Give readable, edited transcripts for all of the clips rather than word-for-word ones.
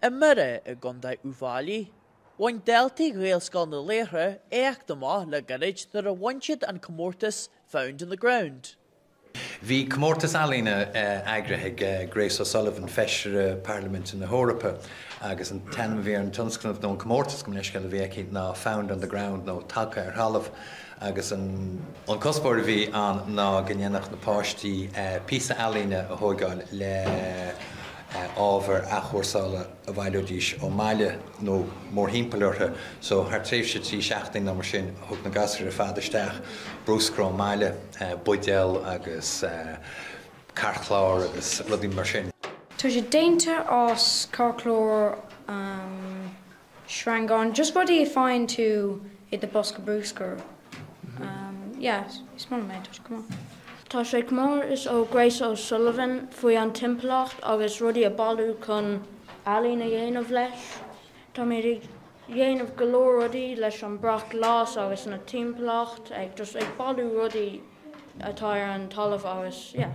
I mBiorra i gContae Uíbh Fhailí, bhain daltaí Ghaelscoil na Laochra éacht amach le gairid nuair a bhain siad an comórtas Found in the Ground. Bhí comórtas ealaíne eagraithe ag Grace O'Sullivan, Feisire Parlaiminte na hEorpa, agus an t-ainm a bhí ar an tionscnamh, nó an comórtas, gabh mo leithscéal, a bhí aici ná Found on the Ground nó Tagtha ar Thalamh agus an cuspóir a bhí ann ná go ndéanfadh na páistí píosa ealaíne a thóigeáil le ábhar athchúrsála a bhaileoidís ón mbaile nó mórthimpeall orthu. So thar tréimhse 3 seachtaine nó mar sin thug na gasúir ar fad isteach bruscar ón mbaile, buidéal agus cairtchlár agus rudaí mar sin. Tá sé déanta as cairtchlár, sreangán, just rudaí a faigheann tú i do bosca bruscair. Yeah, is maith liom é, tá sé go maith. Tá sé comórtas ó Grace O'Sullivan faoi an timpeallacht agus rudaí a bailiú chun ealaín a dhéanamh leis. Táimid ag dhéanamh go leor rudaí leis an brat glas agus na timpeallacht, ag just ag bailiú rudaí atá ar an talamh agus yeah.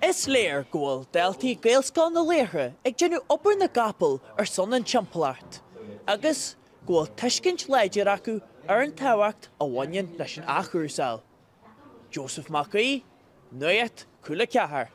Is léir go bhfuil daltaí Gaelscoil na Laochra ag déanamh obair na gcapall ar son an timpeallacht agus go bhfuil tuiscint láidir acu ar an tábhacht a bhaineann leis an athchúrsáil. Joseph Mac Aoidh, Nuacht Cúla 4.